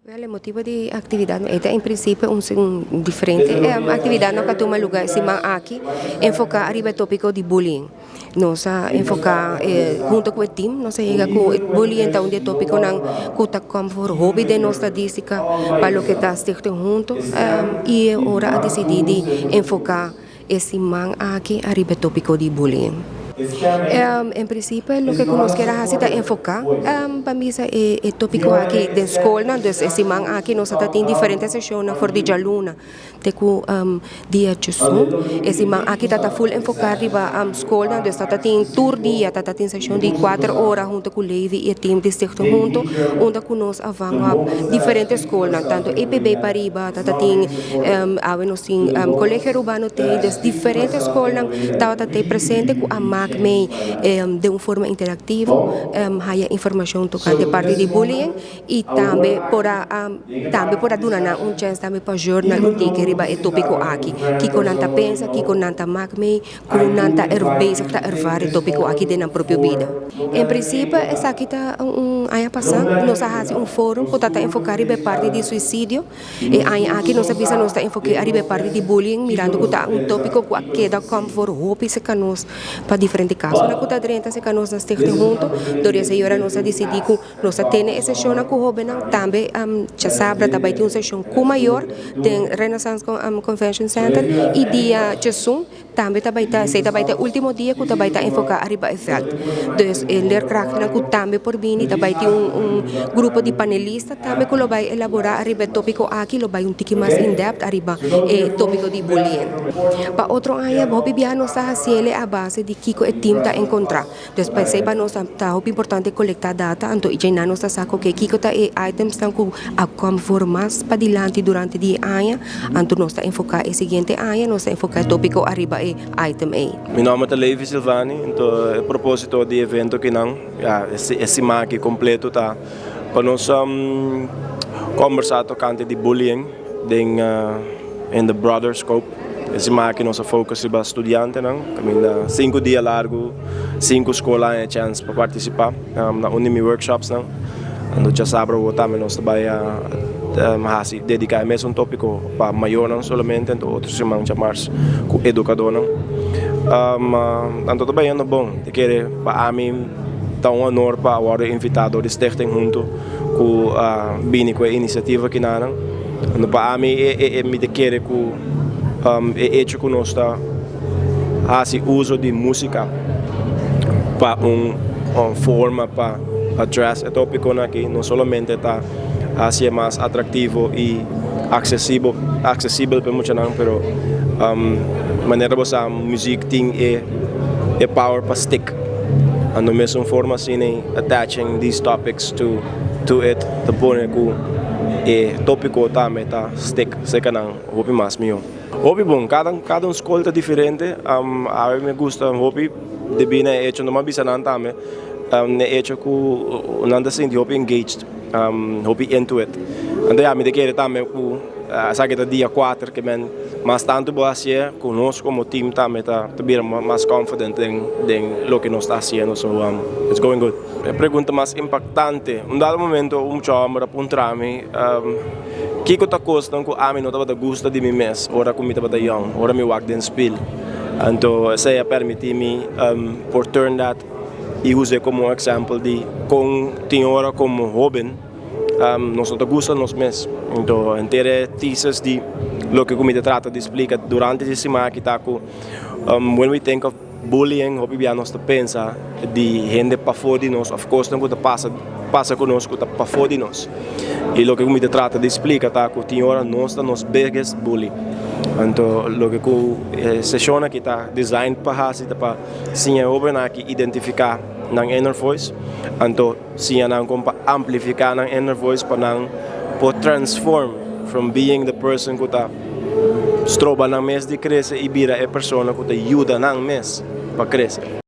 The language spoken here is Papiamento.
Wel, e motibo di actividad e ta en principio un diferente actividad no a tuma lugar e siman aki, enfoca ariba e topico di bullying. Nos a enfoca hunto cu e team, nos a yega cu bullying ta un di e topiconan cu ta come for hopi den nos stadistica pa loke ta Stichting Hunto y e ora a dicidi di enfoca e siman aki ariba e topico di bullying. En principio loke cu nos kier a haci ta enfoca pa misa e topico aki den scolnan, dus e siman aki nos ta tin diferente sesionnan for di djaluna te cu dia djesun. E siman aki ta ta full enfoca riba scolnan, dus ta ta tin tur dia ta ta tin sesion di cuater ora hunto cu Levi y e team di Stichting Hunto unda cu nos a van wak diferente scolnan, tanto EPB pariba ta ta tin. Awe nos tin Colegio Arubano tei, dus diferente skolnan tabata tei presente ku a mak mei den un forma interactivo haya informashon tokante parti di bullying i tambe por a tambe por a duna nan un chèns tambe pa journal un tiki riba e topiko aki, kiko nan ta pensa, kiko nan ta mak mei. Ku nan ta bezig ta ervaar e tópiko aki den nan propio bida. En prinsipio esaki ta un aña pasá nos a hasi un fórum ku ta ta enfoká riba e parti di suisidio. E aña aki nos a bisa nos ta enfoké ariba e parti di bullying mirando ku ta un tópiko ku a keda kòm for hopi serka nos pa diferente kasonan ku ta drenta serka nos na Stichting Hunto. Dor di esei ora nos a disidí ku nos ta tene e seshonnan ku hóbennan. Tambe djasabra ta bai tin un seshon ku mayor den Renaissance Convention Center i dia djesun tambe ta bai ta esei ta bai ta e ultimo dia ku ta bai ta enfoká ariba e vèlt. Dus e leerkrachtnan ku tambe por bini ta bai tin un grupo di panelista tambe ku lo bai elaborá ariba e tópiko aki lo bai un tiki mas in depth ariba e tópiko di bullying. Pa otro aña hopi biaha nos ta hasiel a base di kiko e tim ta enkontrá. Dus p'esei pa nos ta hopi importante kolektá data anto i djei nan nos ta sa ku oke kiko ta e itemsnan ku a kòm for mas padilanti durante di e aña anto nos ta enfoká e siguiente aña nos ta enfoká e tópiko ariba e item ei. Mi nòmber ta Levi Silvani, anto e propósito di e evento akinan, ya, e siman aki kompleto ta pa nos kòmbersá tokante di bullying den in the broader scope. E siman aki nos a focus riba studiantenan, kaminda sinku dia largu, sinku skol a haña chèns pa partisipá na un di mi workshopsnan. Anto djasabra awor tambe nos ta bai hasi dediká e mesun tópiko pa mayornan solamente, anto otro siman djamars ku edukadónan. Anto ta bayendo bon, ta kere pa ami ta un honor pa wòrdu invitá dor di Stichting Hunto ku a bini ku e inisiativa kinanan. Anto pa ami e mi ta kere ku e echo ku nos ta hasi uso di músika pa un forma pa address e tópikonan aki no solamente ta hasié mas atraktivo i aksesibel aksesibel pa e muchanan pero manera bo sa muzik tin e e power pa stick anto mesun forma asina attaching these topics to to it ta pone ku e tópiko tambe ta stick serka nan hopi mas mihó. Hopi bon, kada kada un skol ta diferente, awe mi gusta hopi debí na e echo, no m'a bisa nan tambe, na e echo ku nan ta sinti hopi engaged, hopi into it. Anto ya mi ta kere tambe ku esaki ta dia kuater ke men mas tantu bo hasié ku nos komo team tambe ta bira mas confident den den loke nos ta hasiendo, so it's going good. E pregunta mas impaktante, un dado momento un mucha hòmber a puntra mi kiko ta kosnan ku ami no tabata gusta di mi mes ora ku mi tabata yòn, ora mi wak den spil. Anto esei a permití mi por turn that i us'é komo un example di kon tin ora komo hóben nos no ta gusta nos mes. Anto henter e thesis di loke ku mi ta trata di splika durante di siman aki ta ku when we think of Bullying, hopi bia nos ta pensa di hende pafó di nos òf kosnan ku ta pasa pasa ku nos ku ta pafó di nos. I loke ku mi ta trata di splika ta ku tin ora nos ta nos biggest bully. Anto loke ku e seshon aki ta design pa hasi ta pa siña e hóbennan aki identifiká nan inner voice, anto siña nan kon pa amplifiká nan inner voice pa nan por transform from being the person ku ta Stroba nan mes di krese i bira e persona ku ta yuda nan mes pa krese.